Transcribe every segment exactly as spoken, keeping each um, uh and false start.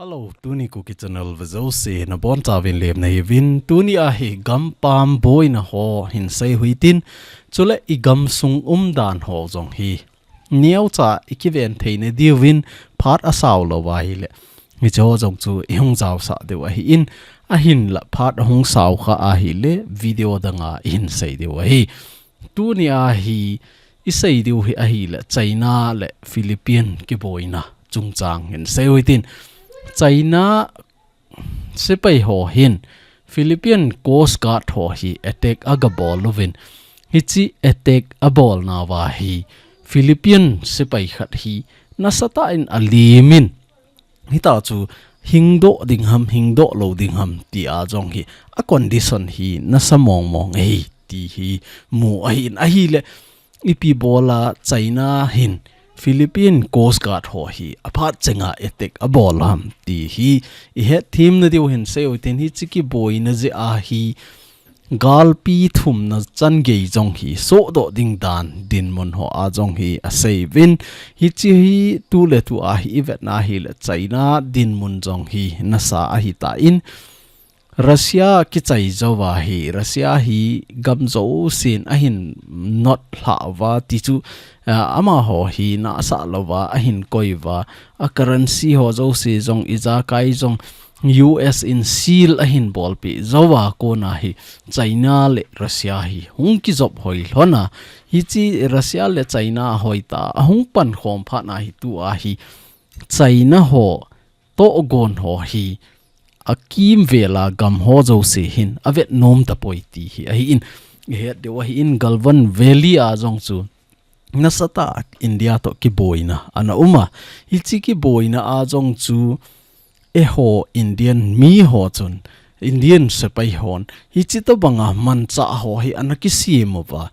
Hello, tuni Kuki Channel vejouse nabonchauvin lemna hiuvin, tuni a hi gampam boina ho hinsei uhitin, chule i gamsung umdan ho jong hi neocha i kiven theina diuvin, phat asao lou ahile hiche ho jong chu i hung jaosah diu ahin, ahinla phat ahung sao kha ahile video danga i hinsei diu ahi. Tuni a hi i sei diu hi ahile China le Philippine kiboina chungchang hinsei uhitin, China sepai ho hin Philippine Coast Guard ho hi attack agabol uvin, hiche attack abolnauva hi Philippine sepai khat hi nasatah in alemin, hita chu hingdoh ding ham, hingdoh lou ding ham tia jong hi a condition hi nasa mongmong ahi ti hi mu ahin, ahile ipi bola China hin Philippine Coast Guard ho hi aphat chenga attack abol ham ti hi i hetthemna diu hinsei uhitin, hiche kiboina jeh a hi galpi thumna changei jong hi sohdoh ding dan dinmun ho a jong hi asei uvin, hiche hi tuletu a hi i vetna ahile China dinmun jong hi nasa ahitan, Russia kichai jouva hi, Russia hi gam jousen ahin notlhah uva, ti chu, ah, amaho hi nahsah louva ahin koi uva, a currency ho jouse jong, ijakai jong U S in seal ahin bolpeh jouva kona hi China le Russia hi hung kijop hoi lhona, hiche Russia le China hoitah a ahung pankhom phatna hi tua hi China ho tohgon ho hi akimvela gam ho jouse hin avet nom tapoi ti hi ahin, i het diu ahin, Galwan Valley a jong chu nasatah a India toh kiboina ana um a, hiche kiboina a jong chu eiho Indian mi ho chun, Indian sepai hon hiche tobanga manchah ho hi ana kisem uva,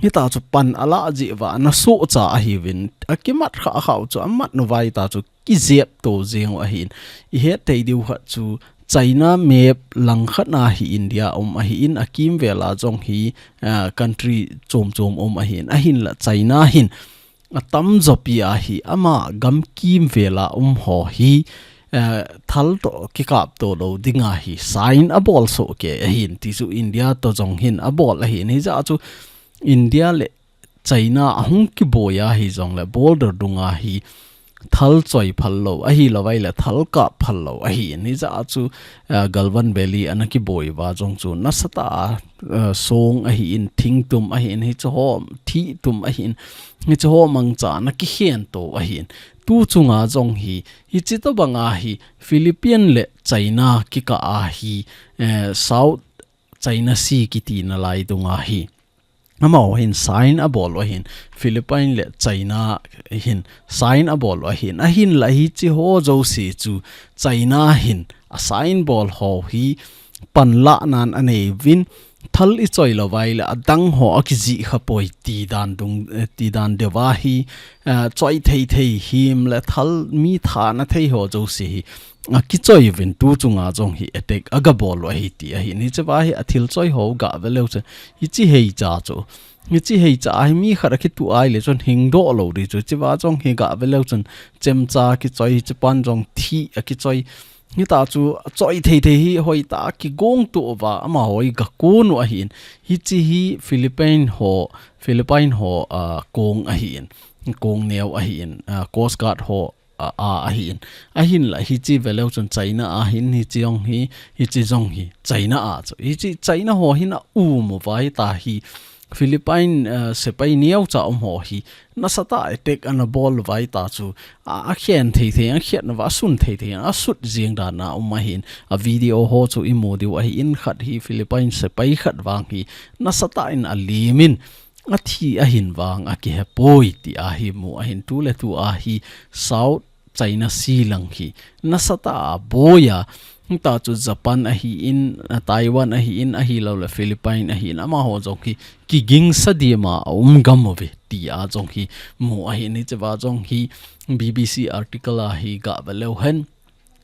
hita chu pan alah jeh uva ana sohcha ahiuvin, akimat khah khah u chu amat nauva hita chu kijepto jeng u ahin, i hetthei diu khat chu China map langkhat na hi India um ahin, akimvela jong hi, ah, country chom chom um ahin, ahinla China hin atamjopi a hi ama gam kimvela um ho hi, ah, thal toh kikapto lou dinga hi sign abol soh kei ahin, ti chu India toh jong hin abol ahin, hijeh a chu India le China ahung kiboi a hijongle border dunga hi thal choi phal lou ahilou ahile thal kap phal lou ahin, hijeh a chu, ah, Galwan Valley ana kiboi uva jong chu nasatah a, ah, song ahin, thingtum ahin, hiche ho thihtum ahin, hiche ho mangcha ana kikhentou ahin, tu chunga jong hi hiche tobanga hi Philippine le China kikah a hi, eh, South China Sea kiti nalai dunga hi amaho hin sign abol u ahin, Philippine le China hin sign abol u ahin, ahinla hiche ho jouse chu China hin a sign bol ho hi panlah nan anei uvin, thal ichoi lou uva ahile adang ho akijih khapoi ti dan dung, eh, ti dan deuva hi, eh, choi thei thei him le thal mi thana thei ho jouse hi akichoi uvin, tu chunga jong hi attack agabol u ahi ti ahin, hichea hi athil choi ho gave leu chun hiche heicha chu, hiche heicha a hi mi khat akituh ahile chun hingdoh lou ding chu, hichea jong hi gave leu chun chemcha kichoi, hichepan jong thih akichoi, hita chu choi thei thei hi hoitah a kigong tuh uva, amaho hi gakon u ahin, hiche hi Philippine ho, Philippine ho, ah, kong ahin, kong neo ahin, ah, Coast Guard ho, ah, ah, ahin, ahinla hiche veleu chun China ahin, hiche jong hi, hiche jong hi China a chu, hiche China ho hin aum uva hita hi Philippine, eh, sepai neocha um ho hi nasatah a attack ana bol uva hita chu, a, akhen thei thei, akhen uva asun thei thei, asut jeng dan a um ahin, a video ho chu imu diu ahin, khat hi Philippine sepai khat vang hi nasatah in alemin athi ahin vang akihepoi ti ahi mu ahin, tuletu a hi South China Sea lang hi nasatah a boi a, hita chu Japan ahin, Taiwan ahin, ahilouleh Philippine ahin, amaho jong hi kigingsa dima aum gam uve ti a jong hi mu ahin, hichea jong hi B B C article a hi gave leu hen.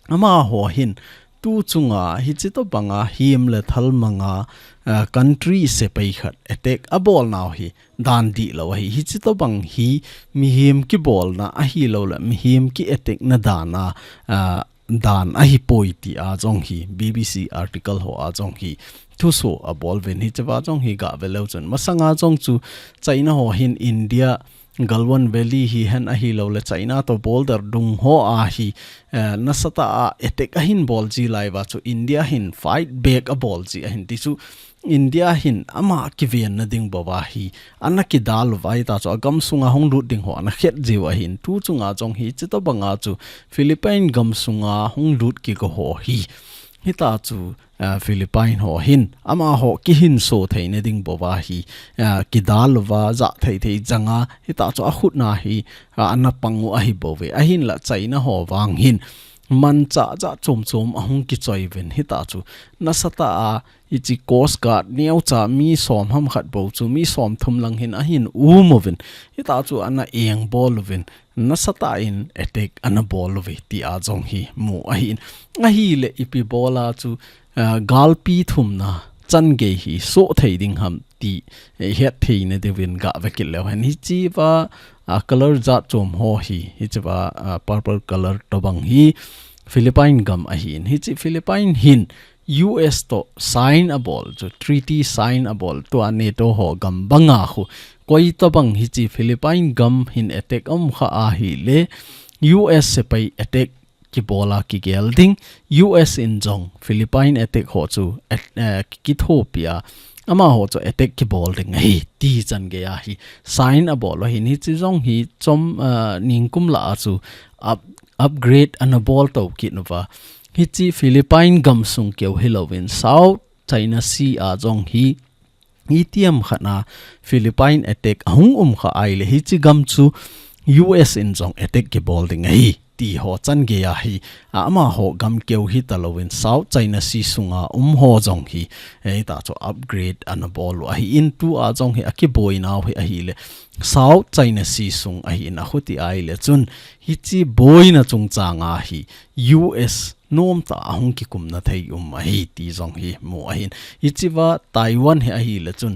Amaho hin tu chunga hiche tobanga him le thal manga, ah, country sepai khat attack abol nau hi dan dihlou ahi. Hiche tobang hi mihem kibolna ahilouleh mihem ki attack na dan a, ah, dan ahi poi ti a jong hi, B B C article ho a jong hi, thuso abol uvin hiche va jong hi gah ve leu chun. Masanga jong chu China ho hin India Galwan Valley hihen ahilou le China to border dung ho a hi, eh, nasatah a attack ahin bol ji lai uva chu India hin fight back abol ji ahin ti chu India hin ama kivenna ding bou a hi ana kidal uva hita chu agam sunga hung lut ding ho ana khet jiu ahin tu chunga jong hiche tobanga chu Philippine gam sunga hung lut kigo ho hi hita chu ah, Philippine ho hin, amaho kihinso theina ding bou a hi, ah, kidal uva, jah thei thei janga, hita chu akhutna hi, ah, ana pang u ahi bouve. Ahinla China ho vang hin, manchah jat chom chom ahung kichoi uvin, hita chu nasatah a, hiche Coast Guard neocha mi som ham khat bou chu, mi som thum lang hin ahin um uvin, hita chu ana engbol uvin, nasatah in attack ana bol uve ti a jong hi mu ahin. Ahile ipi bola chu, ah, galpi thumna changei hi soh thei ding ham ti, eh, het theina diuvin gah ve kit leu hen. Hiche va, ah, color jat chom ho hi, hiche va, ah, purple color tobang hi Philippine gam ahin. Hiche Philippine hin U S to sign abol chu, treaty sign abol tua NATO ho gam banga khu. Koi tobang hiche Philippine gam hin attack um kha ahile, U S sepai attack kibola kigel ding, U S in jong Philippine attack ho chu at-, eh, kithopi a, amaho chu attack kibol ding ahi, ti changei a hi sign abol u ahin hiche jong hi chom, eh, ningkum lah a chu up-, upgrade ana bol to kit uva. Hiche Philippine gam sung keu hilouvin South China Sea a jong hi, itiham khat na Philippine attack ahung um kha ahile hiche gam chu U S in jong attack kibol ding ahi ti ho changei a hi, ah, amaho gam keu hita louvin South China Sea sunga um ho jong hi, eh, hita chu upgrade ana bol u ahin tu a jong hi akiboinau hi ahile South China Sea sung ahin akhuti ahile chun hiche boina chungchang a hi U S nomtah a hung kikumna thei um ahi ti jong hi mu ahin. Hiche va Taiwan hi ahile chun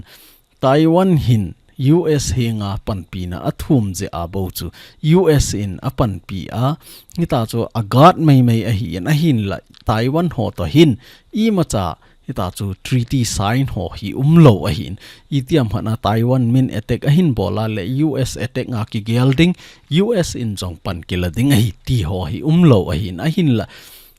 Taiwan hin U S henga panpina athum jeh a bou chu U S in apanpi a, hita chu aguard maimai ahin, ahinla Taiwan ho to hin imacha hita chu treaty sign ho hi umlou ahin. Itiham khat na Taiwan min attack ahin bol a le U S attack a kigel ding, U S in jong pan kila ding ahi ti ho hi umlou ahin, ahinla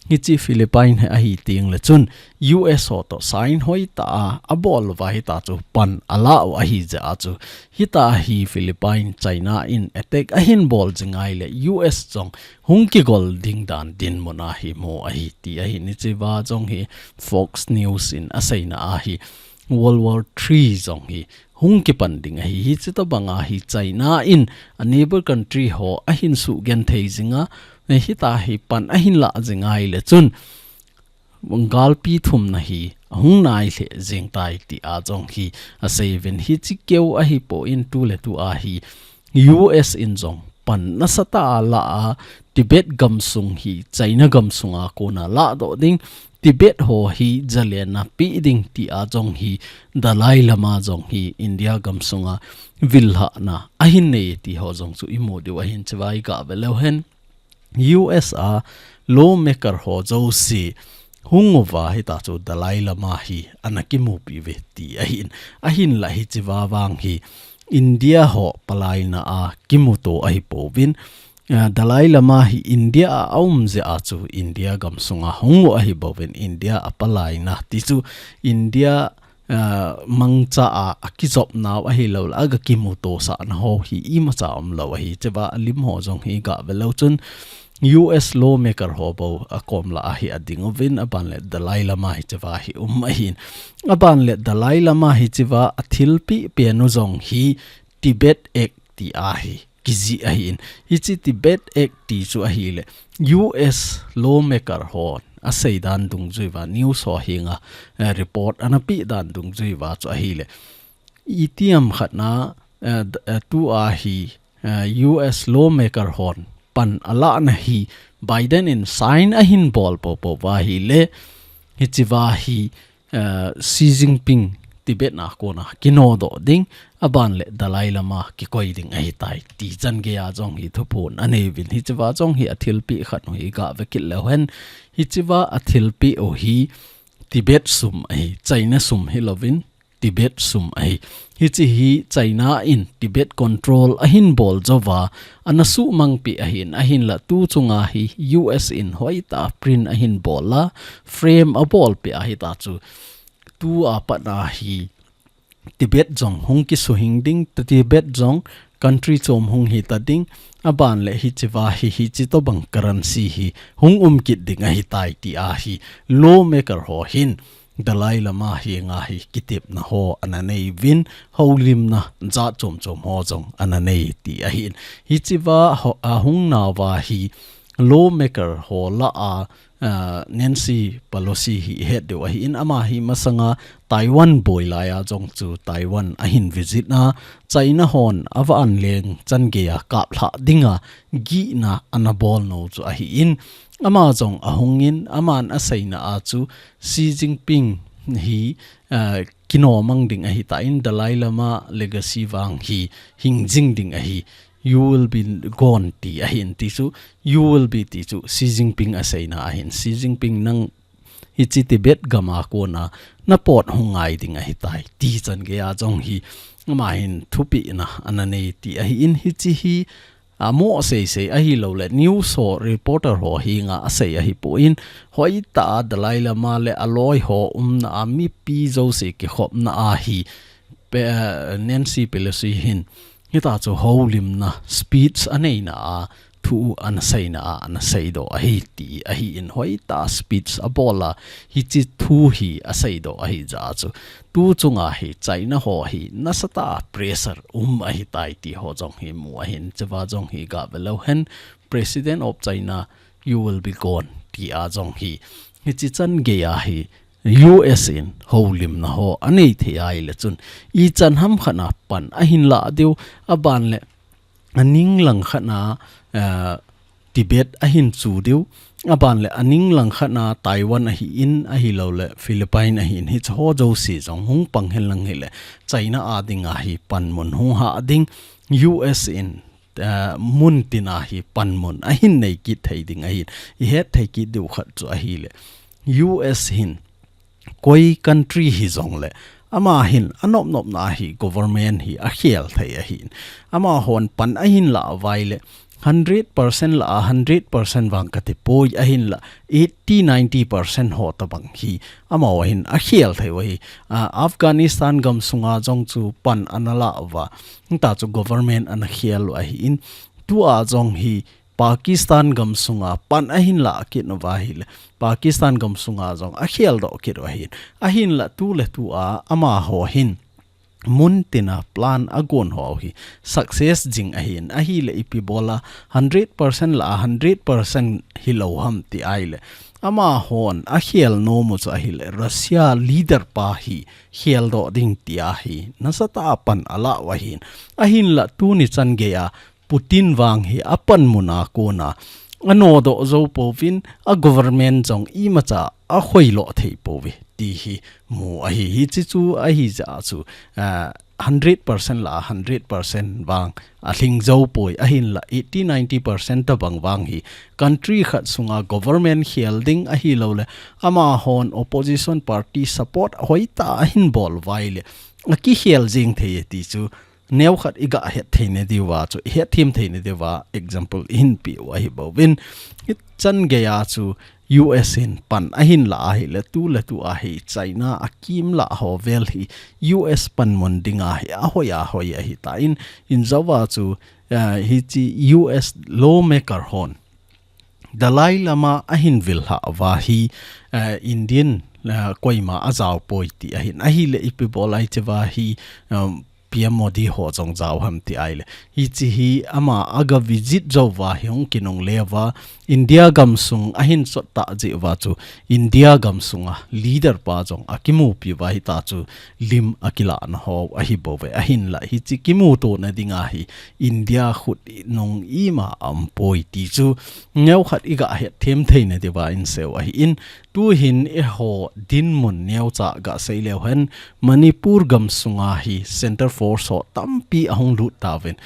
hiche Philippine hi ahi teng le chun U S ho to sign hoitah a abol uva hita chu pan ala u ahi jeh a chu hita hi Philippine China in attack ahin bol jing ahile U S jong hung kigol ding dan dinmun a hi mu ahi ti ahin hiche va jong hi Fox News in aseina a hi World War three jong hi hung kipan ding ahi. Hiche tobang a hi China in a neighbor country ho ahin sugenthei jing a, eh, hita hi pan ahin lah jing ahile chun galpi thumna hi ahung nai lheh jeng tai ti a jong hi asei uvin hiche keu ahi poi tu le tu a hi U S in jong pan nasatah a la a Tibet gam sung hi China gam sunga kona ladoh ding Tibet ho hi zalenna pe ding ti a jong hi Dalai Lama jong hi India gam sunga vil hahna ahin nei ti ho jong chu imu diu ahin hiche va gah ve leu hen. U S a lawmaker ho jouse hung uva hita chu Dalai Lama hi ana kimupi uve ti ahin. Ahinla hiche va vang hi India ho palaina a kimuto ahi pouvin. Ah, Dalai Lama hi India a aum jeh a chu India gam sunga hung u ahi bouvin India a palaina ti chu India, ah, mangcha a, akijopnau ahilou le, aga kimutosahna ho hi imacha umlou ahi. Hiche va alim ho jong hi gah ve leu chun U S lawmaker ho bou akom lah a hi ading uvin aban le Dalai Lama hiche va hi um ahin. Aban le Dalai Lama hiche va athilpeh pen u jong hi Tibet Act ti a hi kijih ahin. Hiche Tibet Act ti chu ahile U S lawmaker hon asei dan dungjui uva news ho henga, eh, report ana pe dan dungjui uva chu ahile. Itiham khat na, eh, d-, eh, tu a hi, eh, U S lawmaker hon pan alahna hi Biden in sign ahin bol poupou uva ahile. Hiche va hi eh, Xi Jinping Tibet na kona kinodoh ding, aban le Dalai Lama kikoi ding ahitai ti chan geiya jong hi thuphon anei uvin, hichea jong hi athilpeh khat u hi gave kit leu hen, hichea athilpeh u hi Tibet sum ahi, China sum hilouvin, Tibet sum ahi. Hiche hi China in Tibet control ahin bol jouva, ana suhmang peh ahin, ahinla tu chunga hi U S in hoitah a print ahin bol a, frame abol peh ahi ta chu. Tua pat a hi Tibet jong hung kisuhing ding, Tibet jong country chom hung hita ding, aban le hichea hi, hiche tobang currency hi hung um kit ding ahitai ti ahi. Lawmaker ho hin Dalai Lama henga hi kitepna ho ana nei uvin, houlimna jat chom chom ho jong ana nei ti ahin. Hichea ho, ahung nauva hi lawmaker ho lah a, ah, Nancy Pelosi hi ihet diu ahin, ama hi masanga Taiwan boi laiya jong chu Taiwan ahin visit a, China hon avan leng chan geiya kaplhah dinga gihna ana bol nau chu ahin, ama jong ahungin, aman aseina a chu Xi Jinping hi, ah, kinomang ding ahitan, Dalai Lama legacy vang hi hing jing ding ahi. You will be gone ti ahin ti chu, you will be ti chu Xi Jinping aseina ahin. Xi Jinping nang hiche Tibet gam a kona napot hung ngai ding ahitai ti chan geiya jong hi ama hin thupehna ana nei ti ahin, hiche hi amo seisei ahilouleh news ho reporter ho henga asei ahipon, hoitah a Dalai Lama le aloi ho umna a mipi jouse kikhopna a hi Pe-, Nancy Pelosi hin hitia chu houlimna speech aneina a thu ana seina a ana seidoh ahi ti ahin, hoitah a speech abol a hiche thu hi aseidoh ahi jeh a chu tu chunga hi China ho hi nasatah a pressure um ahitai ti ho jong hi mu ahin, chea jong hi gave leu hen, President of China, you will be gone ti a jong hi, hiche chan geiya hi U S in houlimna ho anei thei ahile chun, ichan ham khat a pan ahin lah diu, aban le aning lang khat a, eh, Tibet ahin chu diu, aban le aning lang khat a Taiwan ahin, ahilouleh Philippine ahin, hiche ho jouse jong hung pang hen lang hile China a dinga hi panmun hung hah ding, U S in, eh, mun tina hi panmun ahin nei kit thei ding ahin, ihet thei kit diu khat chu ahile U S hin koi country hijongle, ama hin anop nopna hi government hi akhel thei ahin. Amahon pan ahin lah uva ahile, hundred percent lah a, hundred percent vang kati poi ahinla, eighty, ninety percent ho tabang hi, amaho hin akhel thei u ahi. Ah, Afghanistan gam sunga jong chu pan ana lah uva, hitia chu government ana khel u ahin. Tua jong hi, Pakistan gam sunga pan ahin lah kit uva ahile, Pakistan gam sunga jong akhel doh kit u ahin. Ahinla tu le tu a amaho hin mun tina plan agon ho hi success jing ahin. Ahile ipi bola hundred percent lah a hundred percent hilou ham ti ahile, amahon akhel nom u chu ahile Russia leader pa hi khel doh ding ti ahi. Nasatah a pan alah u ahin. Ahinla tuni chan geiya Putin vang hi apanmun a kona anodoh jou pouvin, a government jong imacha akhoilo thei pouve ti hi mu ahi. Hiche chu ahi jeh a chu, ah, hundred percent lah a hundred percent vang alhing jou poi, ahinla eighty, ninety percent tabang vang hi country khat sunga government khel ding ahilouleh amahon opposition party support hoitah a ahin bol uva ahile akikhel jeng thei e ti chu neokhat iga het theina diuva chu, ihet them theina diuva example ihin peh u ahi bouvin. Hichan geiya chu U S in pan ahin lah ahile tu le tu a hi China akim lah ho vel hi U S panmun dinga hi ahoi ahoi ahitan, in jouva chu, ah, hiche U S lawmaker hon Dalai Lama ahin vil lhah uva hi, eh, Indian, eh, koima ajao poi ti ahin. Ahile ipi bol a hichea hi, um, P M Modi ho jong jao ham ti ahile. Hiche hi ama aga visit jou uva hi hung kinungle uva, India gamsung ahin sot tah jeh uva chu India gamsunga leader pa jong akimupi uva hita chu lim akilahna ho ahi bouve. Ahinla hiche kimutona dinga hi India khut nung ima aum poi ti chu neokhat iga het them theina diuva in sei u ahin, Tuhin eiho dinmun neocha gasei leu hen, Manipur gamsunga hi Centre Force ho tampi ahung lut tauvin.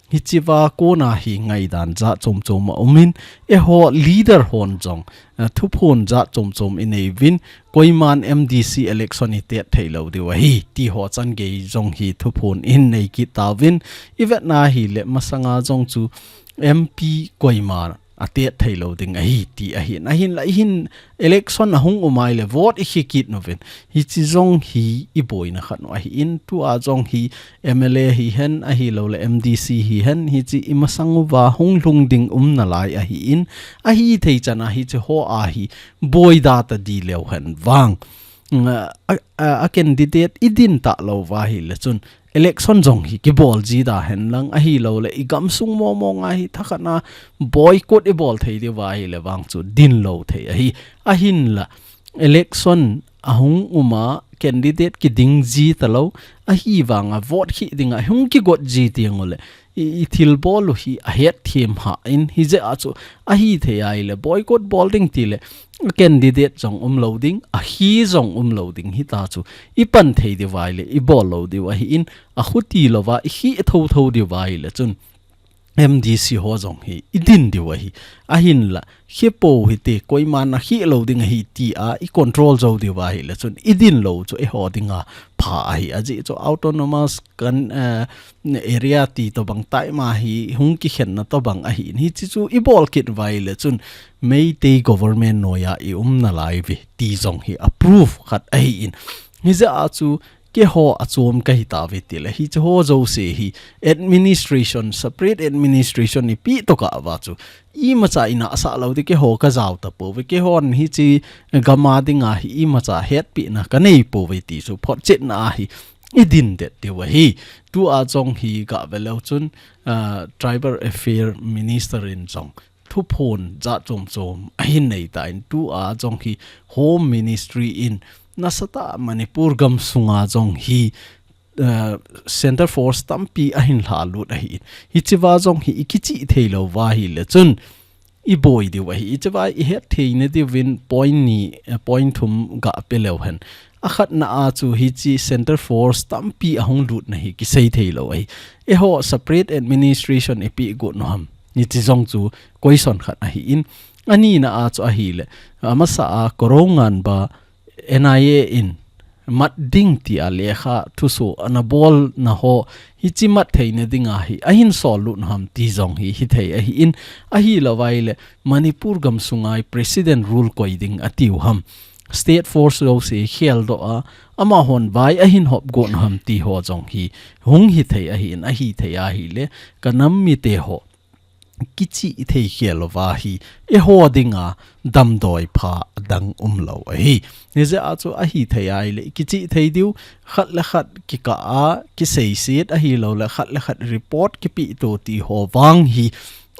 Hichea kona hi ngaidan jat chom chom aumin, eiho leader hon jong, eh, thuphon jat chom chom inei uvin, koiman M D C election itet thei lou diu ahi, ti ho changei jong hi thuphon inei kit tauvin, ivetna hile masanga jong chu M P koima atet thei lou ding ahi, ti ahin. Ahinla, ihin election ahung um ahile vote ikhe kit uvin. Hiche jong hi iboina khat u ahin, tua jong hi M L A hihen, ahilouleh M D C hihen, hiche imasang uva hung lhung ding um nalai ahin, ahithei chana hiche hoa hi boida ta di leu hen vang. A, a, a candidate idin talou uva ahile chun, election jong hi kibol ji da hen lang ahilouleh, igamsung momo nga hi thakhat na boycott ibol thei diu ahile vang chu din lou thei ahi. Ahinla, election ahung uma candidate kiding ji talou, ahivanga vote khe dinga hung kigot ji teng uleh, i, ithilbol u hi ahet them hah in, hijeh a chu ahithei ahile boycott bol ding tile, candidate jong um lou ding, ahi jong um lou ding hita chu, ipan thei diu ahile, ibol lou diu ahin, akhuti louva, ikhe thotho diu ahile chun, M D C ho jong hi idin diu ahi. Ahinla, khepou hite, koiman akhe lou ding ahi tia icontrol jou diu ahile chun, idin lou chu eiho dinga pha ahi. Ajeh chu autonomous kan, eh, area ti tobang taima hi hung kikhenna tobang ahin. Hiche chu ibol kit uva ahile chun, Meitei government noiya ium nalai uve, ti jong hi a proof khat ahin. Hijeh a chu, keiho achom kahi tauve tile, hiche ho jouse hi administration, separate administration ipeh tokah uva chu, imacha inahsah lou ding, keiho kajao tapouve, keihon hiche gam a dinga hi imacha hetpehna kanei pouve ti chu photchetna a hi idin det diu ahi. Tua jong hi gave leu chun, ah, Tribal Affair Minister in jong thuphon jat chom chom ahin nei tan, tua jong hi Home Ministry in nasatah Manipur gamsunga jong hi, eh, Centre Force tampi ahin lhalut ahin. Hichea jong hi ikichih thei louva ahile chun iboi diu ahi. Hichea ihet theina diuvin point ni, eh, point thum gape leu hen. Akhatna a chu hiche Centre Force tampi ahung lutna hi kisei thei lou ahi. Eiho separate administration ipeh got u ham, hiche jong chu question khat ahin. Anina a chu ahile, amasa a Korounganba N I A in mat ding tia lekha thusoh ana bolna ho, hiche mat theina dinga hi ahin sollut u ham ti jong hi hithei ahin, ahilou ahile Manipur gamsunga hi President rule koi ding atiu ham, State Force jouse kheldoh a, amahon vai ahin hop got u ham ti ho jong hi hung hithei ahin, ahithei ahile, kanam mite ho kichih thei khel louva hi eiho dinga damdoi pha adang umlou ahi. Hijeh a chu ahithei ahile, kichih thei diu, khat le khat kikah a kiseiset ahilouleh, khat le khat report kipehto ti ho vang hi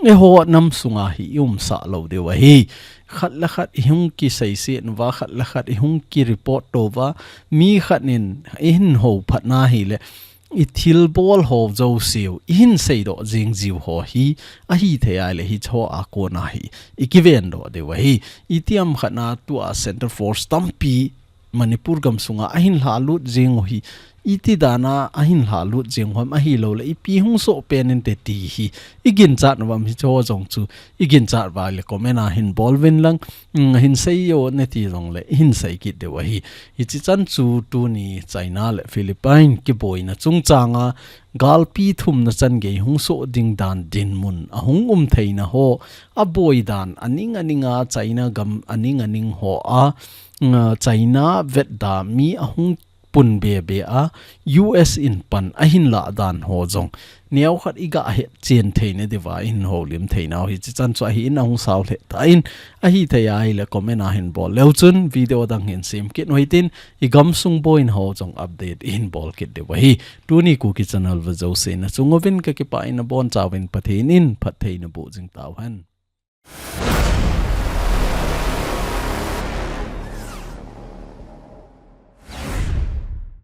eiho nam sunga hi iumsah lou diu ahi. Khat le khat ihung kiseiset uva, khat le khat ihung kireport to uva, mi khat in ihin hou phatna hile, ithilbol ho jouseu ihin seidoh jing jiu ho hi, ahithei ahile hiche hoa kona hi ikivendoh diu ahi. Itiham khatna tua Centre Force tampi Manipur gamsunga ahin lhalut jing u hi, iti dana ahin lhalut jing u ham, ahilouleh ipi hung soh pen inte ti hi iginchat uvam, hiche ho jong chu iginchat uva ahile comment a hin bol uvin lang, mm, hinsei jo nati jongle hinsei kit diu ahi. Hiche chan chu tuni China le Philippine kiboina chungchanga galpi thumna changei hung soh ding dan dinmun ahung um theina ho, aboi dan aning aninga China gam aning aning hoa, mm, China vetda mi ahung pun bebe a, U S in pan ahin lah dan ho jong neokhat iga hetchen theina diuva ihin houlim theinau hiche chan chu ahin, ahung sao lheh tan, ahithei ahile comment a hin bol leu chun video dang hin sem kit u hitin, igamsung boina ho jong update ihin bol kit diu ahi. Tuni Kuki Channel ve jouse nachung uvin kakipah in, nabonchauvin Pathen in phatthei naboh jing tauhen.